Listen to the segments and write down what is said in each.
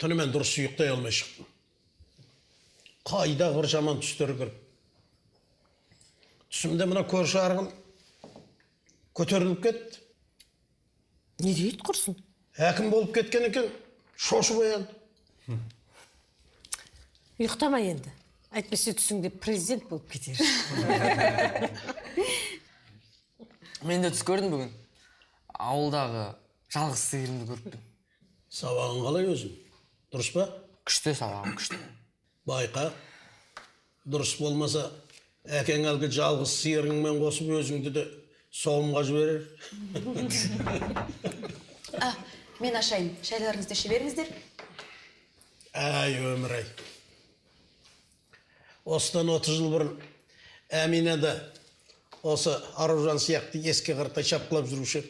Түнімен дұрыс ұйықтай алмай шықтым. Қайдағы бір жаман түстер кіріп. Түсімде мына көрші арғын көтеріліп кетті. Не дейді құрсын? Әкім болып кеткен екен, шошып оянды. Ұйықтама енді. Әйтпесе түсіңде президент болып кетер. Мен де түс көрдім бүгін. Ауылдағы жалғыз сиырымды көріппін. Сабағың қалай өзің? Дұрыс па? Күшті сабағым, күшті. Байқа, дұрыс болмаса, әкең әлгі жалғыз сиырыңмен қосып өзіңді де соғымға жіберер. Мен ашайын, шайларыңызды іше беріңіздер. Әй, өмір-ай. Осыдан 30 жыл бұрын Әмина да осы Аружан сияқты ескі қартай шапқылап жүруші.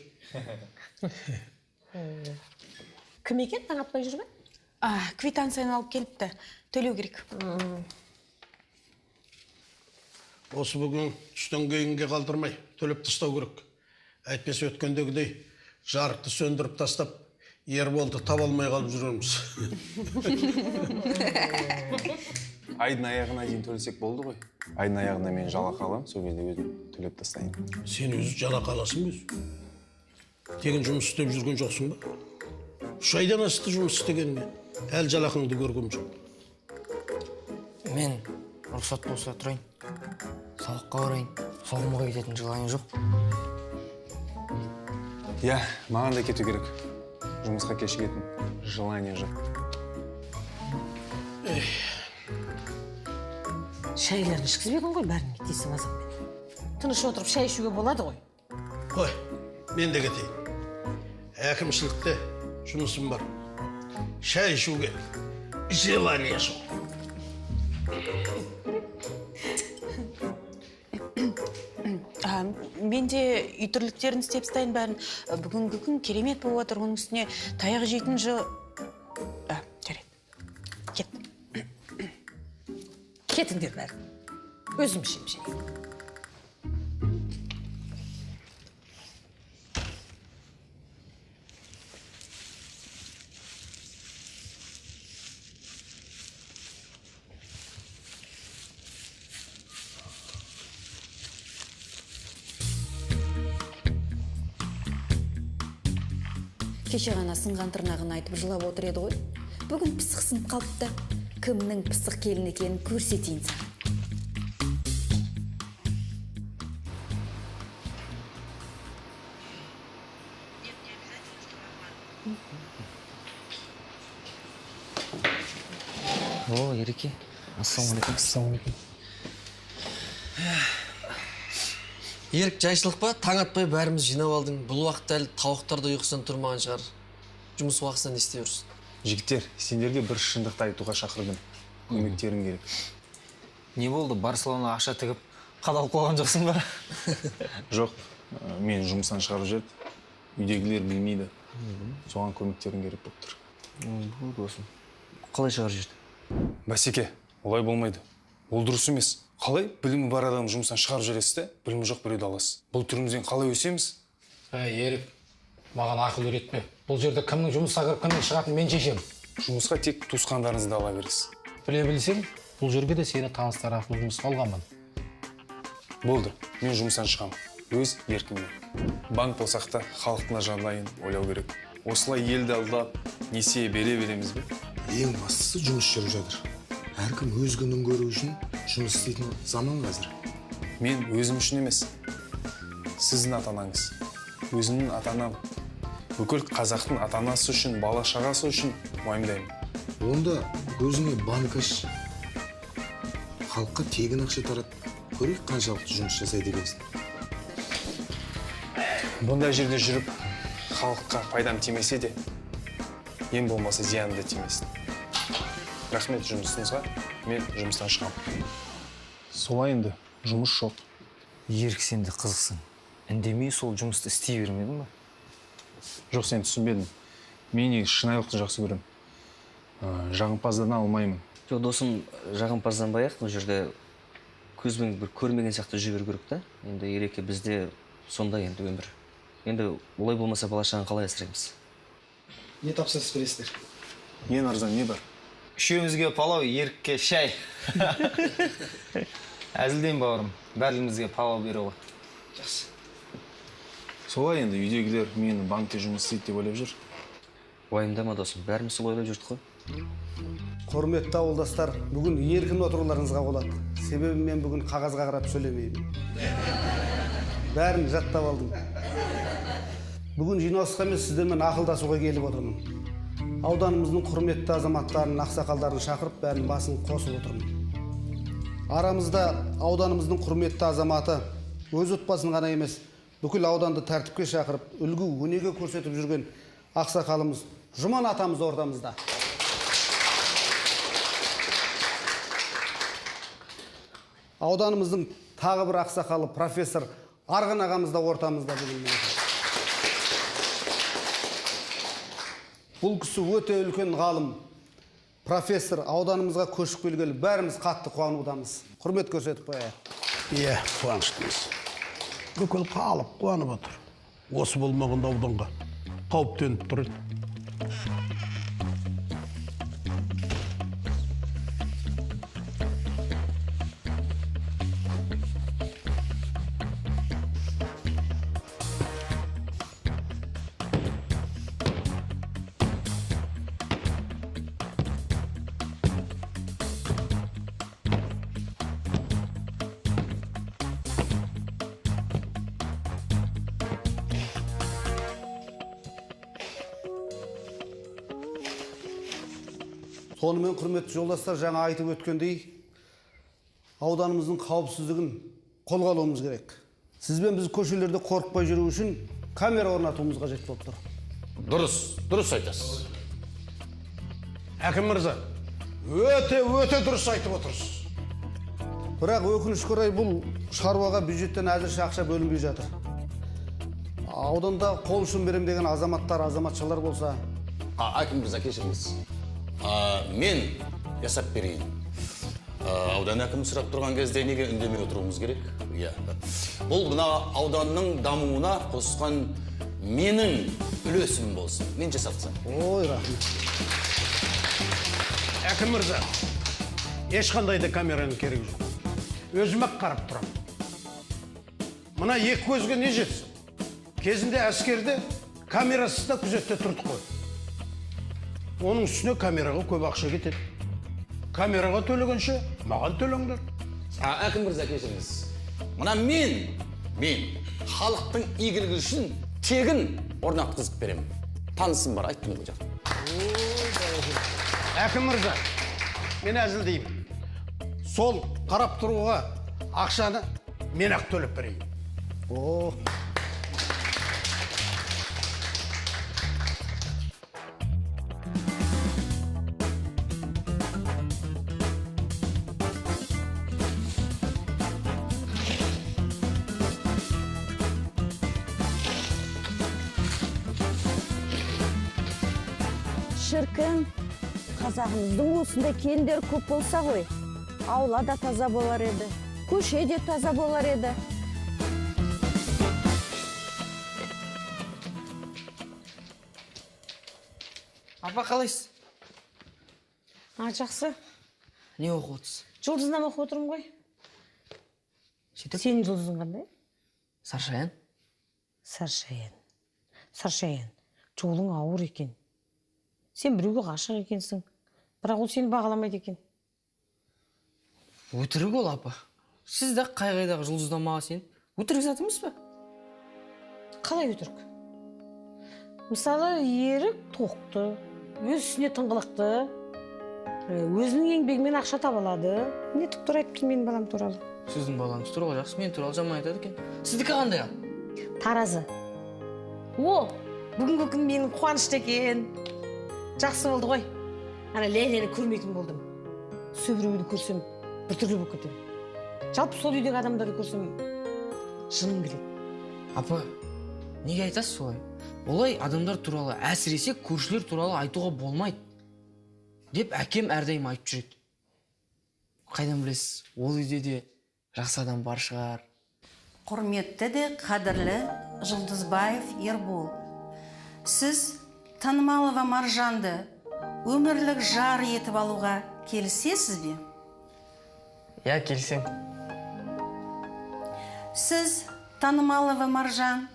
Кім екен, таң атпай жүр ме? Квитанцияны алып келіпті, төлеу керек. Осы бүгін түстен кейінге қалдырмай төлеп тастау керек. Әйтпесе өткендегідей жарықты сөндіріп тастап, Ерболды таба алмай қалып жүрміз. Айдың аяғына дейін төлесек болды ғой. Айдың аяғына мен жалақы аламын, сол кезде өзім төлеп тастайын. Сен өзі жалақы аласың ба өзі? Тегін жұмыс істеп жүрген жоқсың ба? 3 айдан асты жұмыс істегеніңе. Әлі жалақыңды көргем жоқ. Мен рұқсат болса тұрайын. Сабаққа барайын. Соғымға кететін желание жоқ. Иә, маған да кету керек. Жұмысқа кешігетін желание жоқ. Шайларын ішкізбедің ғой бәрін тиісіп азаппен. Тыныш отырып шай ішуге болады ғой. Қой, мен де кетейін. Әкімшілікте жұмысым бар. Шай ішуге желание жоқ. Мен де үй тірліктерін істеп тастайын бәрін. Бүгінгі күн керемет болып отыр, оның үстіне таяқ жейтін жыл. Жарайды. Кет. Кетіңдер бәрі. Өзім ішемін шай. Кеше ғана сынған тырнағын айтып жылап отыр еді ғой. Бүгін пысық сынып қалыпты. Кімнің пысық келін екенін көрсетейін саған. О, Ереке. Ассалаумағалейкум. Ассалаумағалейкум. Ерік, жайшылық па? Таң атпай бәріміз жинап алдың. Бұл уақытта әлі тауықтар да ұйқысынан тұрмаған шығар. Жұмыс уақытысында не істей берсін? Жігіттер, сендерге бір шындықты айтуға шақырдым. Көмектерің керек. Не болды? Барселона ақша тігіп қадалып қойған жоқсың ба? Жоқ, мен жұмыстан шығарып жіберді. Үйдегілер білмейді. Соған көмектерің керек болып тұр. Болды болсын. Қалай шығарып жіберді? Бәсеке, олай болмайды. Ол дұрыс емес. Қалай білімі бар адамды жұмыстан шығарып жібересіз де, білімі жоқ біреуді аласыз. Бұл түрімізден қалай өсеміз? Әй, Ерік, маған ақыл үйретпе. Бұл жерде кімнің жұмысқа кіріп, кімнің шығатынын мен шешемін. Жұмысқа тек туысқандарыңызды ала бересіз. Біле білсең, бұл жерге де сені таныстар арқылы жұмысқа алғанмын. Болды, мен жұмыстан шығамын. Өз еркіммен. Банк болсақ та халықтың жағдайын ойлау керек. Осылай елді алдап, несие бере береміз бе? Ең бастысы жұмыс жүріп жатыр. Әркім өз күнін көру үшін жұмыс істейтін заман қазір. Мен өзім үшін емес, сіздің ата-анаңыз, өзімнің ата-анам, бүкіл қазақтың ата-анасы үшін, бала-шағасы үшін уайымдаймын. Онда өзіңе банк аш, халыққа тегін ақша тарат, көрейік қаншалықты жұмыс жасайды екенсің. Бұндай жерде жүріп, халыққа пайдам тимесе де, ең болмаса зияны да тимесін. Рахмет жұмысыңызға, мен жұмыстан шығамын. Солай енді, жұмыс жоқ. Ерік, сен де қызықсың. Үндемей сол жұмысты істей бермедің ба? Жоқ, сен түсінбедің. Мен негізі шынайылықты жақсы көремін. Жағымпаздана алмаймын. Жоқ, досым, жағымпазданбай-ақ, бұл жерде көзбен бір көрмеген сияқты жүре беру керек та. Енді Ереке, бізде сондай енді өмір. Енді олай болмаса бала шағаны қалай асыраймыз? Не тапсырыс бересіздер? Ең арзан не бар? Үшеумізге палау, Ерікке шай. Әзілдеймін бауырым, бәрімізге палау беру ғой. Жақсы. Солай енді үйдегілер мені банкте жұмыс істейді деп ойлап жүр. Уайымдама досым, бәріміз солай ойлап жүрдік қой. Құрметті ауылдастар, бүгін еркін отыруларыңызға болады. Себебі мен бүгін қағазға қарап сөйлемеймін. Бәрін жаттап алдым. Бүгін жиналысқа емес, сіздермен ақылдасуға келіп отырмын. Ауданымыздың құрметті азаматтарын, ақсақалдарын шақырып, бәрін басын қосып отырмын. Арамызда ауданымыздың құрметті азаматы, өз отбасын ғана емес, бүкіл ауданды тәртіпке шақырып, үлгі өнеге көрсетіп жүрген ақсақалымыз Жұман атамыз ортамызда. Ауданымыздың тағы бір ақсақалы профессор Арғын ағамыз да ортамызда бүгін. Бұл кісі өте үлкен ғалым, профессор, ауданымызға көшіп келгелі бәріміз қатты қуанудамыз. Құрмет көрсетіп қояйық. Иә, қуаныштымыз. Бүкіл халық қуанып отыр. Осы болмағанда ауданға қауіп төніп тұр еді. Сонымен құрметті жолдастар, жаңа айтып өткендей, ауданымыздың қауіпсіздігін қолға алуымыз керек. Сізбен біз көшелерде қорықпай жүру үшін камера орнатуымыз қажет болып тұр. Дұрыс, дұрыс айтасыз. Әкім мырза, өте дұрыс айтып отырсыз. Бірақ өкінішке орай бұл шаруаға бюджеттен әзірше ақша бөлінбей жатыр. Ауданда қол ұшын берем деген азаматтар, азаматшалар болса. Әкім мырза, кешіріңіз. Мен жасап берейін. Аудан әкімі сұрап тұрған кезде неге үндемей отыруымыз керек? Иә. Бұл мына ауданның дамуына қосқан менің үлесім болсын. Мен жасатсам. Ой, рахмет. Әкім мырза, ешқандай да камераның керегі жоқ. Өзім-ақ қарап тұрамын. Мына екі көзге не жетсін? Кезінде әскерде камерасыз да күзетте тұрдық қой. Оның үстіне камераға көп ақша кетеді. Камераға төлегенше маған төлеңдер. Әкім мырза, кешіріңіз. Мына мен халықтың игілігі үшін тегін орнатқызып беремін. Танысым бар, айттым ғой жаңа. Әкім мырза, мен әзілдеймін. Сол қарап тұруға ақшаны мен ақ төлеп берейін. О. Шіркін, қазағымыздың осындай келіндері көп болса ғой, аула да таза болар еді, көше де таза болар еді. Апа, қалайсыз? Жақсы. Не оқып отырсыз? Жұлдызнама оқып отырмын ғой. Сенің жұлдызың қандай? Саршаян. Саршаян. Саршаян, жолың ауыр екен. Сен біреуге ғашық екенсің, бірақ ол сені бағаламайды екен. Өтірік ол, апа. Сіз де қай-қайдағы жұлдызнамаға сеніп, өтірік зат емес пе? Қалай өтірік? Мысалы, Ерік тоқты, өз үстіне тыңғылықты, өзінің еңбегімен ақша таба алады. Не түк тұр айтып менің балам туралы? Сіздің балаңыз туралы жақсы, мен туралы жаман айтады екен. Сіздікі қандай ал? Таразы. О, бүгінгі күн менің қуанышты екен. Жақсы болды ғой. Ана Ләйләні көрмейтін болдым. Сол біреуді көрсем, біртүрлі болып кетемін. Жалпы сол үйдегі адамдарды көрсем, жыным келеді. Апа, неге айтасыз солай? Олай адамдар туралы, әсіресе көршілер туралы айтуға болмайды деп әкем әрдайым айтып жүреді. Қайдан білесіз, ол үйде де жақсы адам бар шығар. Құрметті де қадірлі Жұлдызбаев Ербол, сіз Танымалова Маржанды өмірлік жар етіп алуға келісесіз бе? Иә, келісем. Сіз, Танымалова Маржан,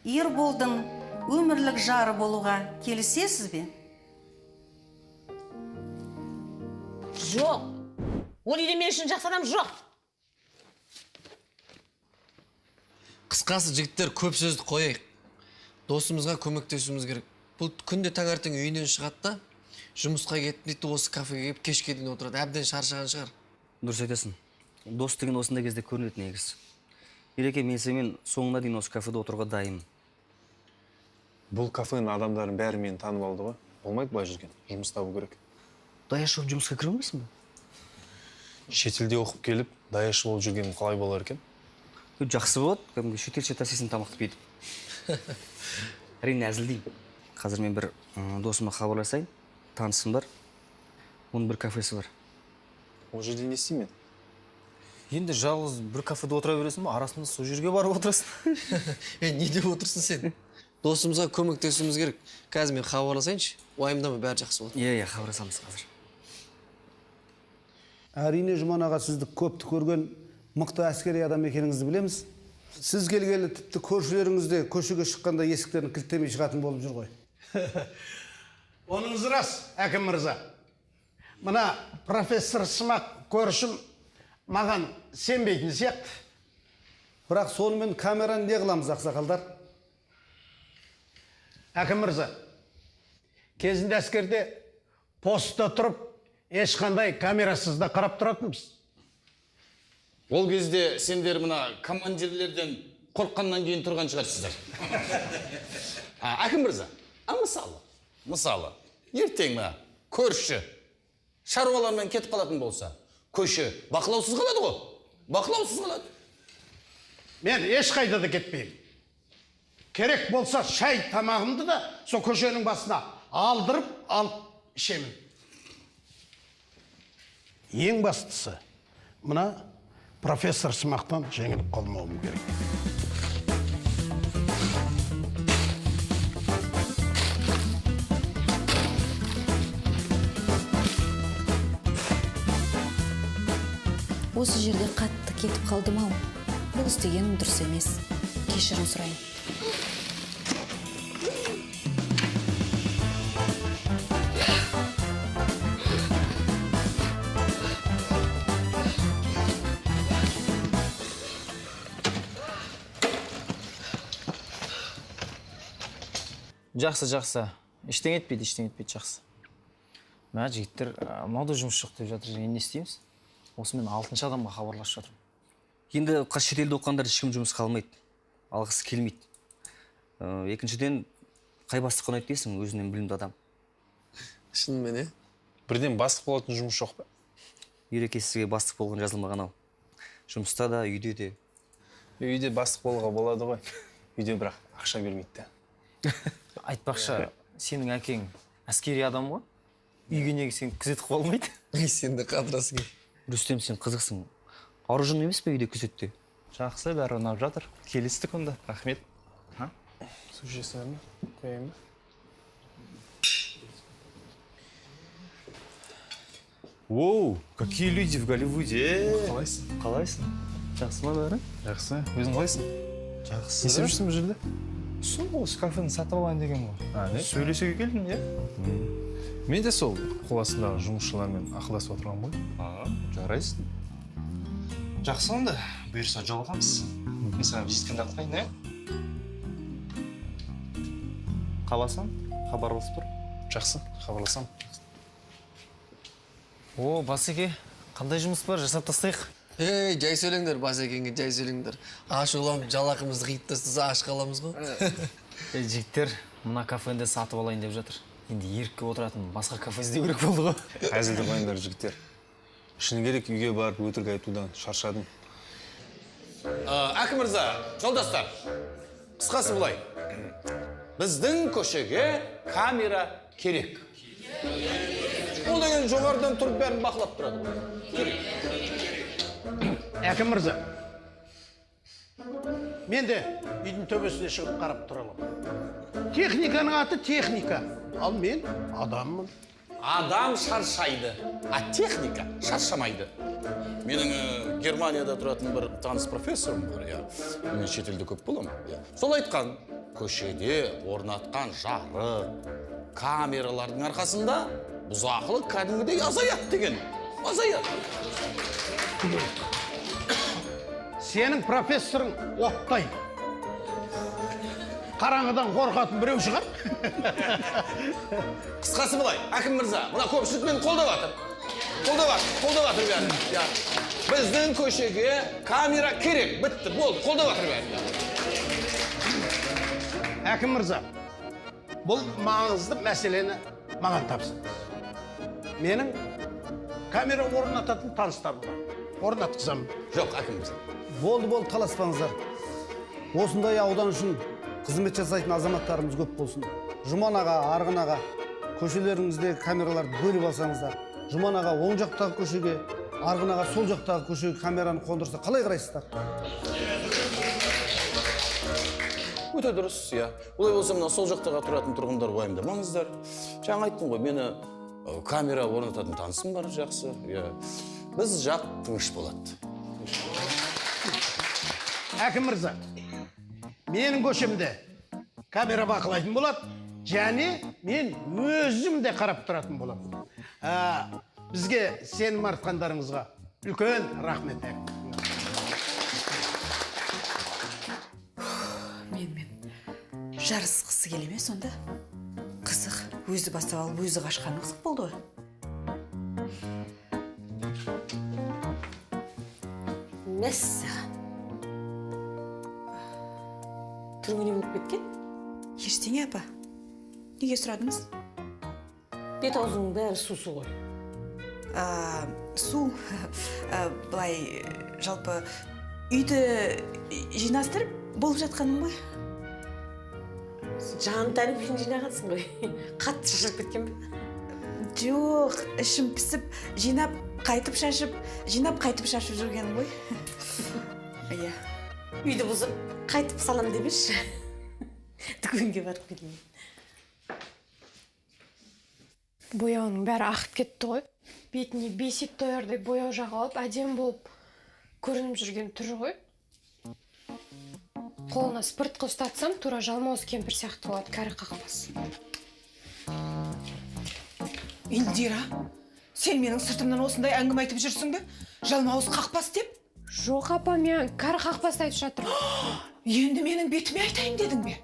Ерболдың өмірлік жары болуға келісесіз бе? Жоқ. Ол үйде мен үшін жақсы адам жоқ. Қысқасы, жігіттер, көп сөзді қояйық. Досымызға көмектесуіміз керек. Бұл күнде таңертең үйінен шығады да, жұмысқа кетіп дейді, осы кафеге келіп кешке дейін отырады. Әбден шаршаған шығар. Дұрыс айтасың. Дос деген осындай кезде көрінеді негізі. Ереке, мен сенімен соңына дейін осы кафеде отыруға дайынмын. Бұл кафенің адамдарын бәрі мені танып алды ғой. Болмайды былай жүрген. Жұмыс табу керек. Даяшы болып жұмысқа кіре алмайсың ба? Шетелде оқып келіп, даяшы болып жүргенім қалай болар екен? Жақсы болады, кәдімгі шетелше тасисын тамақты бүйтіп. Әрине әзілдеймін. Қазір мен бір досыма хабарласайын, танысым бар. Оның бір кафесі бар. Ол жерде не істеймін мен? Енді жалғыз бір кафеде отыра бересің ба? Арасында сол жерге барып отырасың. Не деп отырсың сен? Досымызға көмектесуіміз керек. Қазір мен хабарласайыншы, уайымдама, бәрі жақсы болады. Иә, хабарласамыз қазір. Әрине, Жұман аға, сізді көпті көрген мықты әскери адам екеніңізді білеміз. Сіз келгелі тіпті көршілеріңіз де көшеге шыққанда есіктерін кілттемей шығатын болып жүр ғой. Оныңыз рас, әкім мырза. Мына профессор Сымақ көршім маған сенбейтін сияқты. Бірақ сонымен камераны не қыламыз, ақсақалдар? Әкім мырза, кезінде әскерде постта тұрып, ешқандай камерасыз да қарап тұратынбыз. Ол кезде сендер мына командирлерден қорыққаннан кейін тұрған шығарсыздар. Әкім мырза, мысалы, ертең мына көрші шаруалармен кетіп қалатын болса, көші бақылаусыз қалады ғой. Бақылаусыз қалады. Мен ешқайда да кетпеймін. Керек болса шай тамағымды да сол көшенің басына алдырып алып ішемін. Ең бастысы, мына профессор Сымақтан жеңіліп қалмауым керек. Осы жерде қатты кетіп қалдым ау. Бұл істегенім дұрыс емес. Кешірім сұрайын. Жақсы, жақсы. Ештеңе етпейді, ештеңе етпейді, жақсы. Мә, жігіттер, мынау да жұмыс жоқ деп жатыр. Енді не істейміз? Осымен 6-шы адамға хабарласып жатырмын. Енді шетелде оқығандар ешкім жұмысқа алмайды, алғысы келмейді. Екіншіден, қай бастыққа ұнайды дейсің, өзінен білімді адам. Шынымен, е? Бірден бастық болатын жұмыс жоқ па? Ереке, сізге бастық болған жазылмаған ау. Жұмыста да, үйде де. Үйде бастық болуға болады ғой. Үйде бірақ ақша бермейді де. Айтпақшы, сенің әкең әскери адам ғой. Үйге неге сені күзетіп қоймайды? Сен де қатырасың. Рүстем, сен қызықсың. Аружан емес пе үйде күзетте? Жақсы, бәрі ұнап жатыр. Келістік онда. Рахмет. Су ішесіңдер ме? Қояйын ба? Воу, какие люди в Голливуде. Қалайсың? Қалайсың? Жақсы ма бәрі? Жақсы. Өзің қалайсың? Жақсы. Не істеп жүрсің бұл жерде? Сол осы кафені сатып алайын деген ғой. Сөйлесуге келдім, иә? Мен де сол қол астындағы жұмысшылармен ақылдасып отырғанмын ғой. Жарайсың. Жақсы онда, бұйырса жолығамыз. Мен саған визиткаңды алып қояйын, иә? Қаласаң, хабарласып тұр. Жақсы, хабарласам. О, Басеке, қандай жұмыс бар, жасап тастайық. Ей, жай сөйлеңдер, Басекеңге жай сөйлеңдер. Ашуланып, жалақымызды қиып тастаса, аш қаламыз ғой. Ей, жігіттер, мына кафені сатып алайын деп жатыр. Енді ерікке отыратын басқа кафе іздеу керек болды ғой. Әзілді қойыңдар, жігіттер. Шыны керек, үйге барып өтірік айтудан шаршадым. Әкім мырза, жолдастар, қысқасы былай. Біздің көшеге камера керек. Ол деген жоғарыдан тұрып бәрін бақылап тұрады. Керек. Әкім мырза, мен де үйдің төбесіне шығып қарап тұра аламын. Техниканың аты техника, ал мен адаммын. Адам шаршайды, а техника шаршамайды. Менің Германияда тұратын бір таныс профессорым бар, иә. Мен шетелде көп боламын, иә. Сол айтқан, көшеде орнатқан жарық, камералардың арқасында бұзақылық кәдімгідей азаяды деген. Азаяды. Сенің профессорың оттайды. Қараңғыдан қорқатын біреу шығар. Қысқасы былай, әкім мырза, мына көпшілік мені қолдап жатыр. Қолдап жатыр, қолдап жатыр бәрі. Біздің көшеге камера керек, бітті, болды, қолдап жатыр бәрі. Әкім мырза, бұл маңызды мәселені маған тапсырыңыз. Менің камера орнататын таныстарым бар. Орнатқызамын. Жоқ, әкім мырза. Болды, болды, таласпаңыздар. Осындай аудан үшін қызмет жасайтын азаматтарымыз көп болсын. Жұман аға, Арғын аға, көшелеріңізде камераларды бөліп алсаңыздар. Жұман аға оң жақтағы көшеге, Арғын аға сол жақтағы көшеге камераны қондырса, қалай қарайсыздар? Өте дұрыс, иә. Олай болса, мына сол жақтағы тұратын тұрғындар уайымдамаңыздар. Жаңа айттым ғой, мені камера орнататын танысым бар, жақсы. Иә. Біз жақ тыныш болады. Әкім мырза, менің көшемде камера бақылайтын болады, және мен өзім де қарап тұратын боламын. Бізге сенім артқандарыңызға үлкен рахмет, әкім. Менімен жарысқысы келе ме сонда? Қызық, өзі бастап алып, өзі қашқаны қызық болды ғой. Мәссаған. Түріңе не болып кеткен? Ештеңе, апа. Неге сұрадыңыз? Бет аузыңның бәрі су-су ғой. Су, былай, жалпы үйді жинастырып болып жатқаным ғой. Жан тәніппен жинағансың ғой. Қатты шашылып кеткен бе? Жоқ, ішім пісіп, жинап, қайтып шашып, жинап, қайтып шашып жүргенім ғой. Иә. Үйді бұзып, қайтып салам деп еші. Дүкенге барып келейін. Бояуының бәрі ағып кетті ғой. Бетіне бесик тоярдай бояу жағып алып, әдемі болып көрініп жүрген түрі ғой. Қолына спыртқы ұстатсам, тура жалмауыз кемпір сияқты болады, кәрі қақпас. Индира, сен менің сыртымнан осындай әңгіме айтып жүрсің бе? Жалмауыз қақпас деп? Жоқ, апа, мен кәрі қақпасты айтып жатырмын. Енді менің бетіме айтайын дедің бе?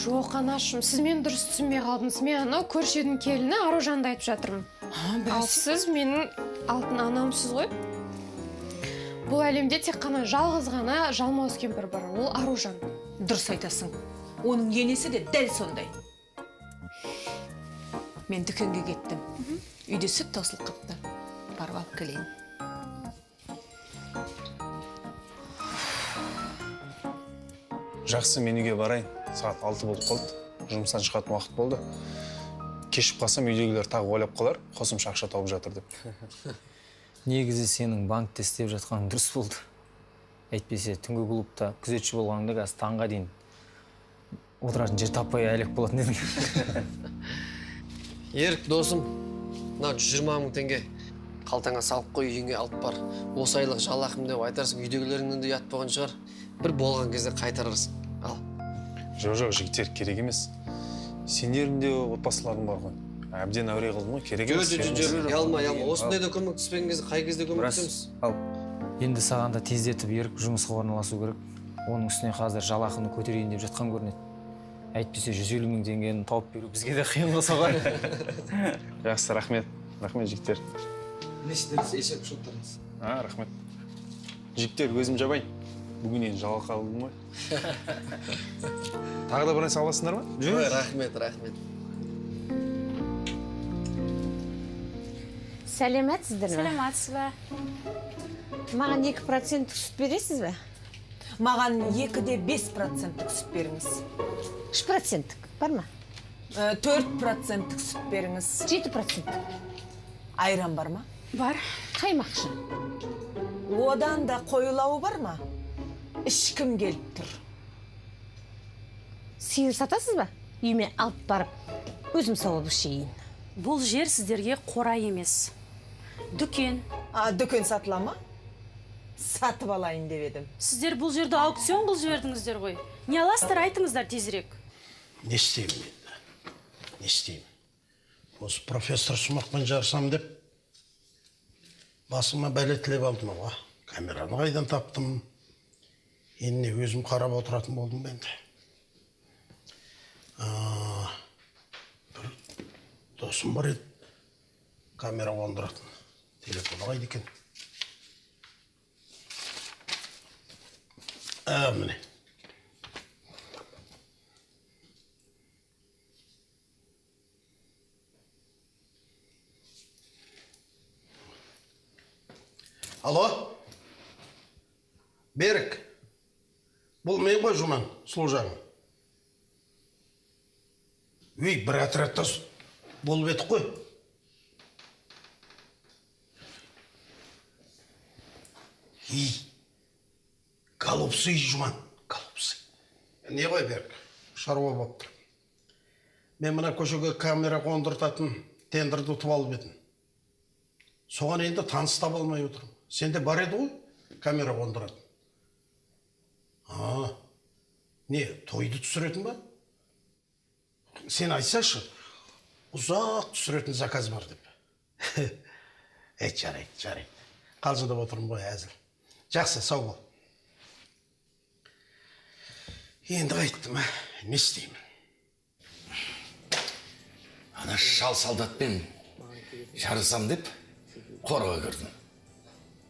Жоқ, анашым, сіз мені дұрыс түсінбей қалдыңыз. Мен анау көрші үйдің келіні Аружанды айтып жатырмын. Ал сіз менің алтын анамсыз ғой. Бұл әлемде тек қана жалғыз ғана жалмауыз кемпір бар, ол Аружан. Дұрыс айтасың. Оның енесі де дәл сондай. Мен дүкенге кеттім. Үйде сүт таусылып қапты. Барып алып келейін. Жақсы, мен үйге барайын. Сағат 6 болып қалды. Жұмыстан шығатын уақыт болды. Кешіп қалсам, үйдегілер тағы ойлап қалар, қосымша ақша тауып жатыр деп. Негізі сенің банкте істеп жатқаның дұрыс болды. Әйтпесе түнгі клубта күзетші болғаныңда қазір таңға дейін отыратын жер таппай әлек болатын едің. Ерік, досым, мына 120 мың теңге қалтаңа салып қой, үйіңе алып бар. Осы айлық жалақым деп айтарсың, үйдегілеріңнен де ұят болған шығар. Бір болған кезде қайтарарсың. Ал. Жоқ, жоқ, жігіттер, керек емес. Сендердің де отбасыларың бар ғой. Әбден әуре қылдым ғой, керек емес. Жоқ, ұялма, ұялма. Осындай да көмектеспеген кезде қай кезде көмектесеміз? Ал. Енді саған да тездетіп Ерік жұмысқа орналасу керек. Оның үстіне қазір жалақыны көтерейін деп жатқан көрінеді. Әйтпесе 150 мың теңгені тауып беру бізге де қиынға соғар. Жақсы, рахмет. Рахмет, жігіттер. Несіздеріңіз, есеп шоттарыңыз. Рахмет. Жігіттер, өзім жабайын. Бүгін енді жалақы алдым ғой. Тағы да бір нәрсе аласыңдар ма? Жоқ, рахмет, рахмет. Сәлеметсіздер ме? Сәлеметсіз бе? Маған 2% сүт бересіз бе? Маған 2,5% сүт беріңіз. 3% бар ма? 4% сүт беріңіз. 7%. Айран бар ма? Бар. Қаймақшы. Одан да қоюлауы бар ма? Ішкім келіп тұр. Сиыр сатасыз ба? Үйіме алып барып, өзім сауып ішейін. Бұл жер сіздерге қора емес. Дүкен. А, дүкен сатыла ма? Сатып алайын деп едім. Сіздер бұл жерді аукцион қылып жібердіңіздер ғой. Не аласыздар, айтыңыздар тезірек. Не істеймін енді? Не істеймін? Осы профессор сұмақпен жарысам деп басыма бәле тілеп алдым ау. Камераны қайдан таптым? Енді өзім қарап отыратын болдым енді. Бір досым бар еді, камера қондыратын. Телефоны қайда екен? Міне. Алло? Берік. Бұл мен ғой Жұман, сұлужағым. Өй, бір отрядта болып едік қой. Ей, голубцы, Жұман, голубцы. Не ғой, Берік, шаруа болып тұр. Мен мына көшеге камера қондыртатын тендерді ұтып алып едім. Соған енді таныс таба алмай отырмын. Сенде бар еді ғой, камера қондыратын. А, не, тойды түсіретін ба? Сен айтсашы, ұзақ түсіретін заказ бар деп. Жарайды, жарайды. Қалжыңдап отырмын ғой, әзіл. Жақсы, сау бол. Енді қайттым, не істеймін? Ана шал солдатпен жарысам деп қораға кірдім.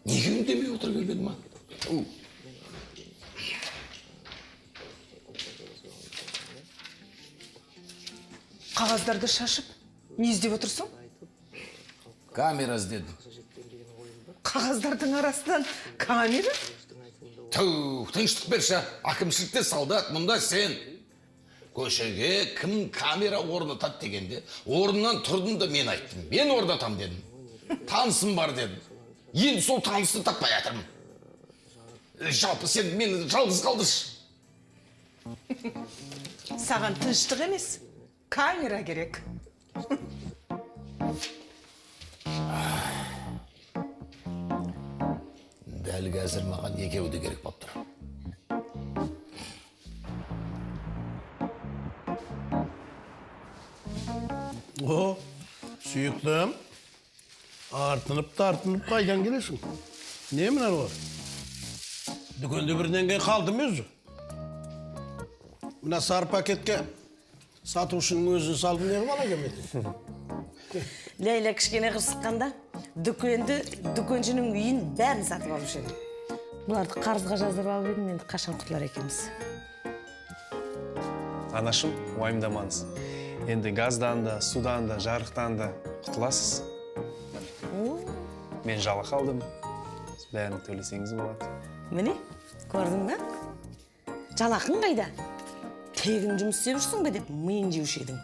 Неге үндемей отыр келмеді ма? Қағаздарды шашып, не іздеп отырсың? Камера іздедім. Қағаздардың арасынан камера? Түу, тыныштық берші. Әкімшілікте солдат, мұнда сен. Көшеге кім камера орнатады дегенде, орнынан тұрдым да мен айттым. Мен орнатам дедім. Танысым бар дедім. Енді сол танысты таппай жатырмын. Жалпы сен мені жалғыз қалдыршы. Саған тыныштық емес, камера керек. Дәл қазір маған екеуі де керек болып тұр. О, сүйіктім. Артынып-тартынып қайдан келесің? Не мыналар? Дүкенде бірдеңе қалды ма өзі? Мына сары пакетке сатушының өзін салдым, не қылып ала келмеді? Ләйлә кішкене қырсыққанда дүкенді, дүкеншінің үйін бәрін сатып алушы едім. Бұларды қарызға жаздырып алып едім, енді қашан құтылар екенбіз? Анашым, уайымдамаңыз. Енді газдан да, судан да, жарықтан да құтыласыз. Мен жалақы алдым. Бәрін төлесеңіз болады. Міне, көрдің бе? Жалақың қайда? Тегін жұмыс істеп жүрсің бе деп миын жеуші едің.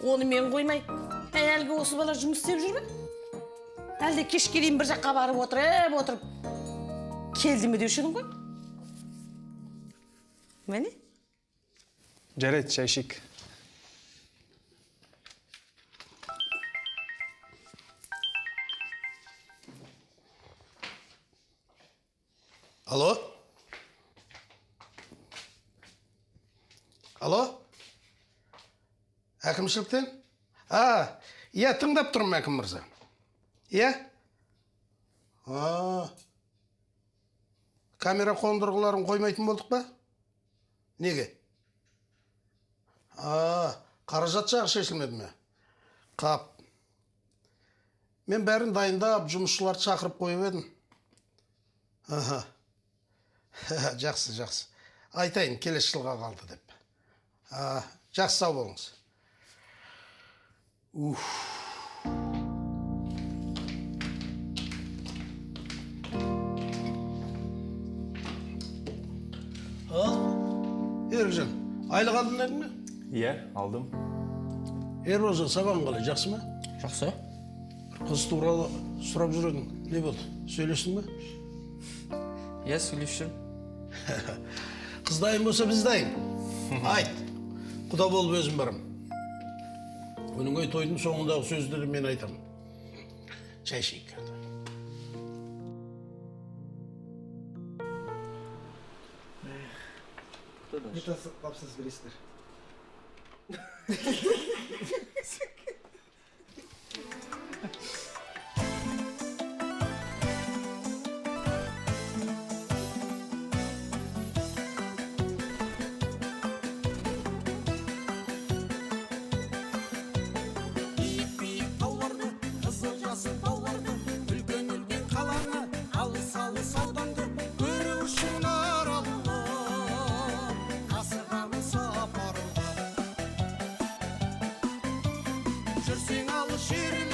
Оны мен қоймай, әлгі осы бала жұмыс істеп жүр ме? Әлде кешке дейін бір жаққа барып отырып, отырып келді ме деуші едің ғой? Міне? Жарайды, шай ішейік. Алло? Алло? Әкімшіліктен? А, иә, тыңдап тұрмын, әкім мырза. Иә? А, камера қондырғыларын қоймайтын болдық па? Неге? А, қаражат жағы шешілмеді ме? Қап. Мен бәрін дайындап, жұмысшыларды шақырып қойып едім. Аха. Жақсы, жақсы. Айтайын, келесі жылға қалды деп. Жақсы, сау болыңыз. Уф. Ал, Ерікжан, айлық алдың дедің бе? Иә, алдым. Ерболжан, сабағың қалай, жақсы ма? Жақсы. Бір қыз туралы сұрап жүр едің. Не болды, сөйлестің бе? Иә, сөйлесіп жүрмін. Қыз дайын болса, біз дайын. Айт, құда болып өзім барам. Оның ой тойдың соңындағы сөздерді мен айтамын. Шай ішейік. Не тапсырыс бересіздер? Биік-биік тауларды, қызыл жасыл тауларды, үлкен-үлкен қаланы, алыс-алыс ауданды көру үшін аралап, асығамын сапарға. Жүрсең алыс жерлерге,